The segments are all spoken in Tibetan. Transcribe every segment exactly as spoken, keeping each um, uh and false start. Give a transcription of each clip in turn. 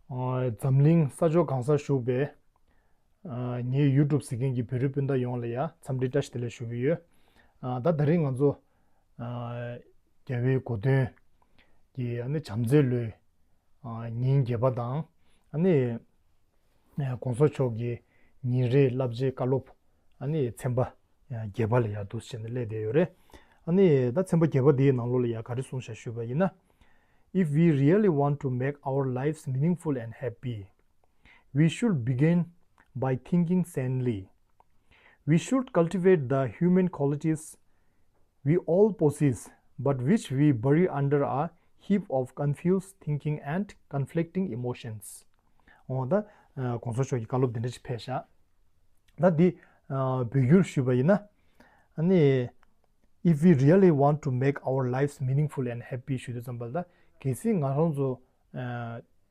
འཛམ་གླིང་ས་ཕྱོགས་གང་སར་བཞུགས་པའི་ངའི་YouTube་གཟིགས་མཁན་གྱི་བོད་རིགས་སྤུན་ཟླ་ཡོངས་ལ་ཡང་འཚམས་འདྲི་བཀྲ་ཤིས་བདེ་ལེགས་ཞུ་གི་ཡོད། ད་ད་རིང་ང་ཚོ་རྒྱལ་བའི་གོ་སྟོན་གྱི་ཨ་ནི་བྱམས་བརྩེའི་ལོའི་ཉིན་བརྒྱད་པ་དང་ཨ་ནི་གོང་ས་མཆོག་གི་ཉིན་རེའི་བསླབ་བྱའི་བཀའ་སློབ་ཨ་ནི་ཚན་པ་བརྒྱད་པ་ལ་ཡར་འདུག་བྱས་ནས་སླེབས་བསྡད་ཡོད་རེད། ཨ་ནི་ད་ཚན་པ་བརྒྱད་པ་འདིའི་ནང་ལོགས་ལ་ཡར་ག་རེ་གསུངས་བཞག་ཞུས་པ་ཡིན་ན། If we really want to make our lives meaningful and happy, we should begin by thinking sanely. We should cultivate the human qualities we all possess, but which we bury under a heap of confused thinking and conflicting emotions. འོ་ད་གོང་ས་མཆོག་གི་བཀའ་སློབ་འདི་འདྲ་ཞིག་ཕེབས་ཤག་ད་འདི་བོད་བསྒྱུར་ཞུས་པ་ཡིན་ན། ཨ་ནི། If we really want to make our lives meaningful and happy ཞུ་དུས་ཙམ་པ་ལ་ད་གལ་སྲིད་ང་རང་ཚོ་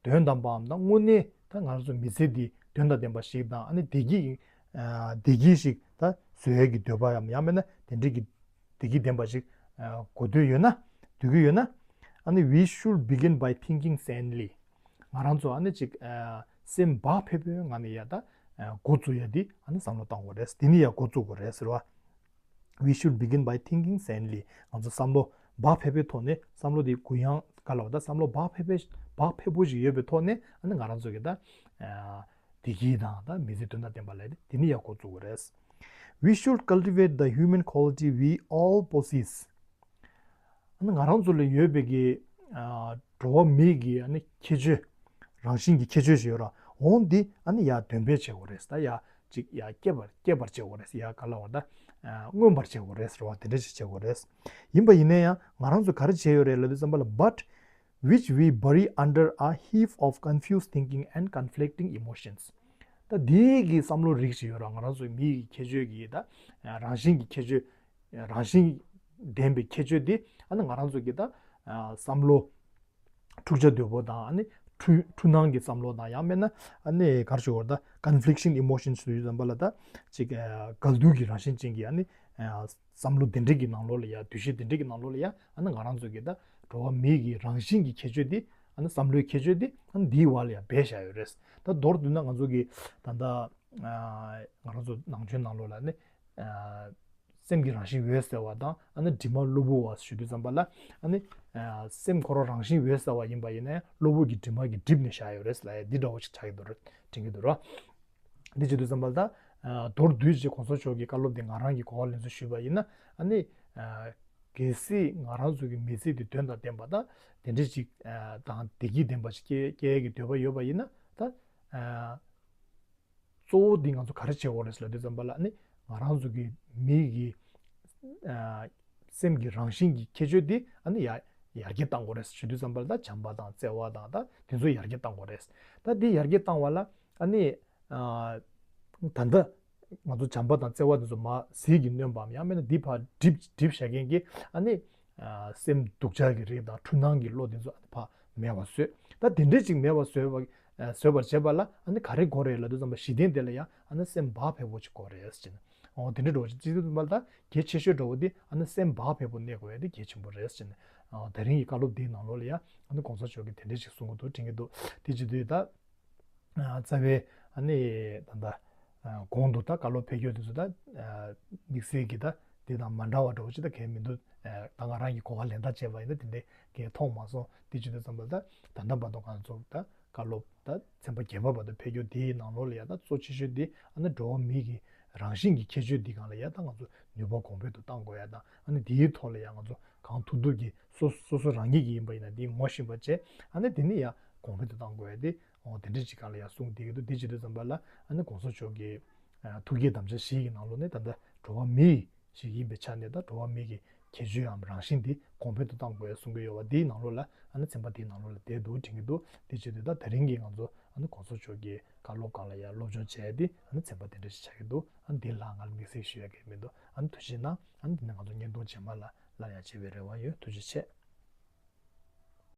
དོན་དམ་པའམ་ད་དངོས་གནས་ད་ང་རང་ཚོ་མི་ཚེ་འདི་དོན་དང་ལྡན་པ་ཞིག་དང་ཨ་ནི་བདེ་སྐྱིད་བདེ་སྐྱིད་ཞིག་ད་བཟོ་ཡས་ཀྱི་འདོད་པའམ་ཡང་མིན་ན་དེ་འདྲས་ཀྱི་བདེ་སྐྱིད་ལྡན་པ་ཞིག་དགོས་འདོད་ཡོད་ན་འདོད་ཀྱི་ཡོད་ན། ཨ་ནི་we should begin by thinking sanely. ང་རང་ཚོ་ཨ་ནི་ཅིག་སེམས་བག་ཕེབས་པོའི་ངང་ནས་ཡ་ད་འགོ་བཙུགས་ཡ་འདི་ཨ་ནི་བསམ་བློ་གཏོང་དགོས་རེད། འདི་ནས་ཡ་འགོ་བཙུགས་དགོས་རེད་ཟེར་བ། We should begin by thinking sanely. ང་ཚོ་བསམ་བློ་བག་ཕེབས་པོའི་ཐོག་ནས་བསམ་བློ་འདི་གུ་ཡངས་ག་ལ་བ་ད་བསམ་བློ་བག་ཕེབས་པའི་བག་ཕེབས་པོ་ཞིག་ཡོད་པའི་ཐོག་ནས་ཨ་ནི་ང་རང་ཚོ་གི་ད་བདེ་སྐྱིད་དང་ད་མི་ཚེ་དོན་དང་ལྡན་པ་ལས་དེ་ནི་ཡག་པོ་བཙུགས་དགོས་རེད། We should cultivate the human quality we all possess. ཨ་ནི་ང་རང་ཚོ་ལ་ཡོད་པའི་གི་འགྲོ་བ་མིའི་གི་ཨ་ནི་ཁྱད་ཆོས་རང་བཞིན་གྱི་ཁྱད་ཆོས་ཞིག་ཡོད་ར། འོང་འདི་ཨ་ནི་ཡར་འདོན་སྤེལ་བྱེད་དགོས་རེད། ད་ཡར་ཅིག་ཡར་སྐྱེད་པར་སྐྱེད་པར་བྱེད་དགོས་རེད། ཡར་ག་ལ་བ་ད་མངོན་པར་བྱེད་དགོས་རེད་ཟེར་བ་དེ་འདྲ་ཞིག་བྱེད་དགོས་རེད། ཡིན་པ་ཡིན་ན་ཡང་ང་རང་ཚོས་ག་རེ་བྱས་ཡོད་རེད་ལབ་དུས་ཙམ་པ་ལ། But which we bury under a heap of confused thinking and conflicting emotions. ད་འདི་གི་བསམ་བློ་རིགས་ཤིག་ཡོད་ར། ང་རང་ཚོའི་མི་ཡི་ཁྱད་ཆོས་ཀྱི་ད་རང་བཞིན་གྱི་ཁྱད་ཆོས་རང་བཞིན་ལྡན་པའི་ཁྱད་ཆོས་འདི་ཨ་ནི་ང་རང་ཚོ་གི་ད་བསམ་བློ་འཁྲུག་ཆ་དོད་པོ་དང་ཨ་ནི་འཁྲུལ་འཁྲུལ་སྣང་གི་བསམ་བློ་དང་ཡང་མིན་ན་ཨ་ནི་ག་རེ་ཞུ་དགོས་རེད། ད་conflicting emotions ཞུ་དུས་ཙམ་པ་ལ་ད་ཅིག་འགལ་འདུ་གི་རང་བཞིན་ཅན་གྱི་ཨ་ནི་བསམ་བློ་དེ་འདྲ་གི་ནང་ལོགས་ལ་ཡ་འདུ་ཤེས་དེ་འདྲ་གི་ནང་ལོགས་ལ་ཡ་ཨ་ནི་ང་རང་ཚོ་གི་ད་འགྲོ་བ་མི་གི་རང་བཞིན་གྱི་ཁྱད་ཆོས་འདི་ཨ་ནི་བསམ་བློའི་ཁྱད་ཆོས་འདི་ཨ་ནི་འདིའི་བར་ལ་ཡ་སྦས་བཞག་ཡོད་རེད། ད་མདོར་བསྡུས་ན་ང་ཚོ་གི་ད་ལྟ་ང་རང་ཚོ་ནང་ཆོས་ནང་ལོགས་ལ་ནི་སེམས་ཀྱི་རང་བཞིན་འོད་གསལ་བ་དང་ཨ་ནི་དྲི་མ་གློ་བུར་བ་ཞུ་དུས་ཙམ་པ་ལ་ཨ་ནི་སེམས་ཁོ་རང་རང་བཞིན་འོད་གསལ་བ་ཡིན་པ་ཡིན་ན་གློ་བུར་གྱི་དྲི་མ་གིས་བསྒྲིབས་ནས་བཞག་ཡོད་རེད་ལབ་ཡ་འདི་འདྲ་བོ་ཞིག་ཆགས་ཀྱི་འདུག་རེད། དྲན་གྱི་འདུག་ར། འདི་བྱེད་དུས་ཙམ་པ་ལ་ད་མདོར་བསྡུས་ཀྱིས་གོང་ས་མཆོག་གི་བཀའ་སློབ་འདི་ང་རང་གིས་གོ་བ་ལེན་ཚུལ་ཞུས་པ་ཡིན་ན་ཨ་ནི་གལ་སྲིད་ང་རང་ཚོ་གི་མི་ཚེ་འདི་དོན་དང་ལྡན་པ་དང་དེ་འདྲ་ཅིག་དང་བདེ་སྐྱིད་ལྡན་པ་ཞིག་སྐྱེ་སྐྱེ་ཡས་ཀྱི་འདོད་པ་ཡོད་པ་ཡིན་ན་ད་གཙོ་བོ་འདི་ང་ཚོ་ག་རེ་བྱེད་དགོས་རེད་ལབ་དུས་ཙམ་པ་ལ་ཨ་ནི་ང་རང་ཚོ་གི་མི་གི་སེམས་ཀྱི་རང་བཞིན་གྱི་ཁྱད་ཆོས་འདི་ཨ་ནི་ཡར་ཡར་རྒྱས་གཏང་དགོས་རེད་ཞུ་དུས་ཙམ་པ་ལ་ད་བྱམས་པ་དང་བརྩེ་བ་དང་ད་དེ་ཚོ་ཡར་རྒྱས་གཏང་དགོས་རེད། ད་འདི་ཡར་རྒྱས་གཏང་བ་ལ་ཨ་ནི་ད་ལྟ་ང་ཚོ་བྱམས་པ་དང་བརྩེ་བ་དེ་ཚོ་མ་ཟིལ་གྱིས་གནོན་པའམ་ཡང་མིན་ན་འདི་ཕར་སྒྲིབ་སྒྲིབ་བཞག་མཁན་གྱི་ཨ་ནི་སེམས་སྡུག་ཅག་གི་རིགས་དང་འཁྲུལ་སྣང་གི་བློ་དེ་ཚོ་ཨ་ནི་ཕར་མེད་པ་བཟོས། ད་དེ་འདྲས་ཅིག་མེད་པ་བཟོས་པ་བཟོས་པར་བྱེད་པ་ལ་ཨ་ནི་ག་རེ་དགོས་རེད་ལབ་དུས་ཙམ་པ་གཞི་རྟེན་དེ་ལ་ཡང་ཨ་ནི་སེམས་བག་ཕེབས་པོ་ཅིག་དགོས་རེད་ཟེར་ནས། འོ་དེ་འདྲས་འགྲོ་ཅིག་ཅིག་དུས་ཙམ་པ་ལ་ད་གལ་ཆེ་ཤོས་འདྲ་བོ་དེ་ཨ་ནི་སེམས་བག་ཕེབས་པོ་གནས་དགོས་ཡ་དེ་གལ་ཆེན་པོ་རེད་ཟེར་ནས། འོ་དེ་རིང་གི་བཀའ་སློབ་འདིའི་ནང་ལོགས་ལ་ཡང་ཨ་ནི་གོང་ས་མཆོག་གིས་དེ་འདྲས་ཅིག་གསུང་གི་འདུག་དྲན་གྱི་འདུག་དེ་བྱེད་དུས་ད། རྩ་བའི་ཨ་ནི་ད་ལྟ་གོང་དུ་ད་བཀའ་སློབ་ཕེབས་རྒྱུ་དེ་ཚོ་ད་དམིགས་བསལ་གྱི་ད་དེ་དང་མ་འདྲ་བ་འདྲ་བོ་ཅི་ད་གས་མི་འདུག་ད་ང་རང་གི་གོ་བ་ལེན་ད་བྱས་པ་ཡིན་ན་དེ་འདྲའི་གས་མཐོང་མ་སོང་། དེ་བྱེད་དུས་ཙམ་པ་ད་ད་ལྟ་བར་དུ་ང་ཚོ་ད་བཀའ་སློབ་ད་ཚན་པ་བརྒྱད་པ་བར་དུ་ཕེབས་རྒྱུ་དེའི་ནང་ལོགས་ལ་ཡ་ད་གཙོ་ཆེ་ཤོས་དེ་ཨ་ནི་འགྲོ་བ་མི་གི་རང་བཞིན་གྱི་ཁྱད་ཆོས་འདི་སྒང་ལ་ཡ་ད་ང་ཚོ་ནུས་པ་གོང་འཕེལ་དུ་གཏང་དགོས་ཡ་དང་ཨ་ནི་དེའི་ཐོག་ལ་ཡ་ང་ཚོ་གང་ཐུབ་ཐུབ་ཀྱིས་སོ་སོ་སོ་རང་ཉིད་ཀྱི་ཡིན་པ་ཡིན་ན་དེ་ངོ་ཤེས་པ་བྱས་ཨ་ནི་དེ་ནི་ཡ་གོང་འཕེལ་དུ་གཏང་དགོས་ཡ་དེ། འོ་དེ་འདྲ་ཅིག་སྒང་ལ་ཡང་གསུངས་བསྡད་ཀྱི་འདུག་དེ་བྱེད་དུས་ཙམ་པ་ལ་ཨ་ནི་གོང་ས་མཆོག་གི་ཨ་ཐུགས་བསྐྱེད་དམ་བཅའ་བཞི་ཡི་ནང་ལོགས་ནས་ད་ལྟ་འགྲོ་བ་མི་ཞིག་ཡིན་པའི་ཆ་ནས་ད་འགྲོ་བ་མི་གི་ཁྱད་ཆོས་འམ་རང་བཞིན་དེ་གོང་འཕེལ་དུ་གཏང་དགོས་གསུང་གི་ཡོད་པ་དེའི་ནང་ལོགས་ལ་ཨ་ནི་ཚན་པ་དེའི་ནང་ལོགས་ལ་བསྡད་འདུག་དྲན་གྱི་འདུག་དེ་བྱེད་དུས་ད་དེ་རིང་གི་ང་ཚོ་ཨ་ནི་གོང་ས་མཆོག་གི་བཀའ་སློབ་སྒང་ལ་ཡང་སློབ་སྦྱོང་བྱས་ཏེ་ཨ་ནི་ཚན་པ་དེ་འདྲ་ཞིག་ཆགས་ཀྱི་འདུག་ཨ་ནི་དེ་ལ་ང་ལ་དམིགས་བསལ་ཞུ་ཡ་གི་མི་འདུག་ཨ་ནི་ཐུགས་རྗེ་གནང་། ཨ་ནི་དེ་ནས་ང་ཚོ་བརྙན་ཐུང་རྗེས་མ་ལ་སླར་ཡང་མཇལ་བའི་རེ་བ་ཡོད། ཐུགས་རྗེ་ཆེ།